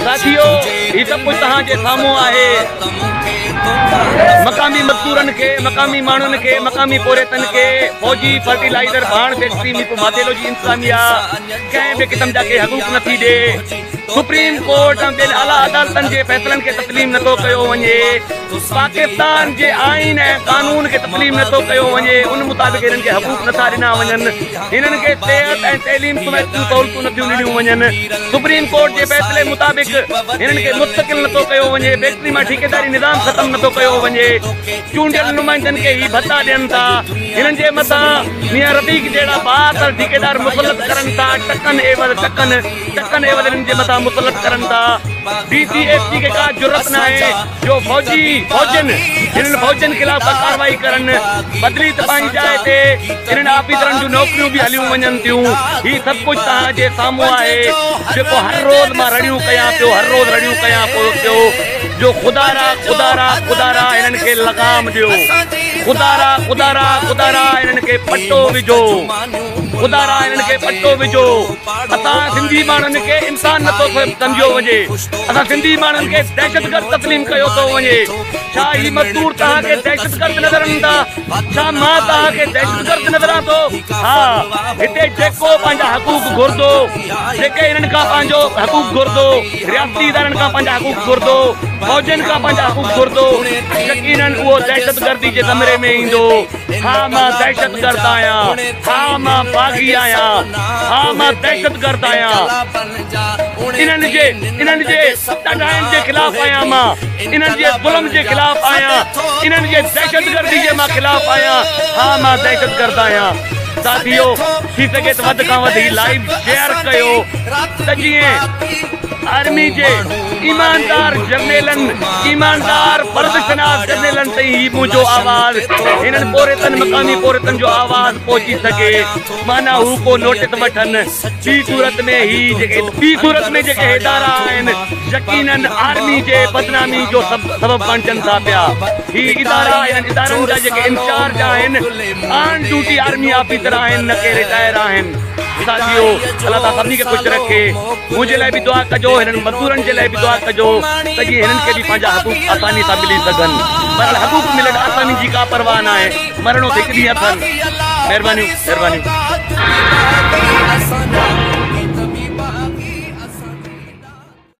ساٿيو هي سڀ ڪجهه توهان جي سامهون آهي. مقامي مزدورن کي، مقامي ماڻهن کي، مقامي پورهيتن کي فوجي فرٽيلائيزر ڀاڻ فيڪٽري ميرپور ماٿيلو جي انتظاميا ڪنهن به قسم جا ڪي حقوق نٿي ڏي. سپريم ڪورٽ ۽ ٻين اعليٰ عدالتن جي فيصلن کي تسليم نٿو ڪيو وڃي. پاڪستان جي آئين ۽ قانون کي تسليم نٿو ڪيو وڃي ان مطابق هنن کي حقوق نٿا ڏنا وڃن. هنن کي صحت ۽ تعليم سميت ٻيون سهولتون نٿيون ڏنيون وڃن. سپريم ڪورٽ جي فيصلي مطابق هنن کي مستقل نٿو ڪيو وڃي. فيڪٽري مان ٺيڪيداري نظام ختم نٿو ڪيو وڃي. چونڊيل نمائندن کي هي ڀتا ڏين ٿا. هنن جي مٿان ميان رفيق جهڙا بااثر ٺيڪيدار مسلط ڪرن ٿا. ٽڪن عيوض ٽڪن ٽڪن عيوض هنن جي مٿان مسلط ڪرن ٿا. ڊي سي ايف سي کي ڪا جرئت ناهي جو فوجي فوجين هنن فوجين خلاف ڪا ڪارروائي ڪرن. بدلي ته پنهنجي جاء تي انهن آفيسرن جون نوڪريون به هليون وڃن ٿيون. هي سڀ ڪجهه توهان جي سامهون آهي جيڪو هر روز مان رڙيون ڪيان پيو هر روز رڙيون ڪيان پيو جو خدارا خدارا خدارا هنن کي لغام ڏيو خدارا خدارا خدارا هنن کي پٽو وجهو خدارا هنن کي پٽو وجهو اسان سنڌي ماڻهن کي انسان نٿو سمجهيو وڃي اسان سنڌي ماڻهن کي دهشتگرد تسليم ڪيو ٿو وڃي ڇا هي مزدور توهان کي دهشتگرد نظر اچن ٿا؟ ڇا مان توهان کي دهشتگرد نظر آن ٿو؟ ها، هتي جيڪو پنهنجا حقوق گهرندو، جيڪي هنن کان پنهنجو حقوق گهرندو، رياستي ادارن کان پنهنجا حقوق گهرندو، فوجين کان پنهنجا حقوق گهرندو، يقينن اهو دهشتگردي جي زمري ۾ ايندو. ها مان دهشتگرد آهيان، ها مان باغي آهيان، ها مان دهشتگرد آهيان. انهن جي انهن جي ڏاڍاين جي خلاف آهيان مان انهن جي ظلم جي خلاف آهيان انهن جي دهشتگردي جي مان خلاف آهيان ها مان دهشتگرد آهيان ساٿيو ٿي سگهي ته وڌ کان وڌ هي لائيو شيئر ڪيو ته جيئن آرمي جي ايماندار جرنيلن ايماندار فرض شناس جرنيلن تائين هي منهنجو آواز هنن پورهيتن مقامي پورهيتن جو آواز پهچي سگهي معنيٰ هو ڪو نوٽس وٺن، ٻي صورت ۾ هي جيڪي ٻي صورت ۾ جيڪي ادارا آهن يقينن آرمي جي بدنامي جو سبب بڻجن ٿا پيا. هي ادارا انهن ادارن جا جيڪي انچارج آهن آن ڊيوٽي آرمي آفيسر آهن نه ڪي رٽائر آهن. ساٿيو الله تعالي سڀني کي خوش رکي. منهنجي لاء به دعا ڪجو هنن مزدورن جي لاء به دعا ڪجو ته جيئن هنن کي به پنهنجا حقوق آساني سان ملي سگهن. بهرحال حقوق ملن آساني جي ڪا پرواهه ناهي. مرڻو ته هڪ ڏينهن اٿن. مهربانيون مهربانيون.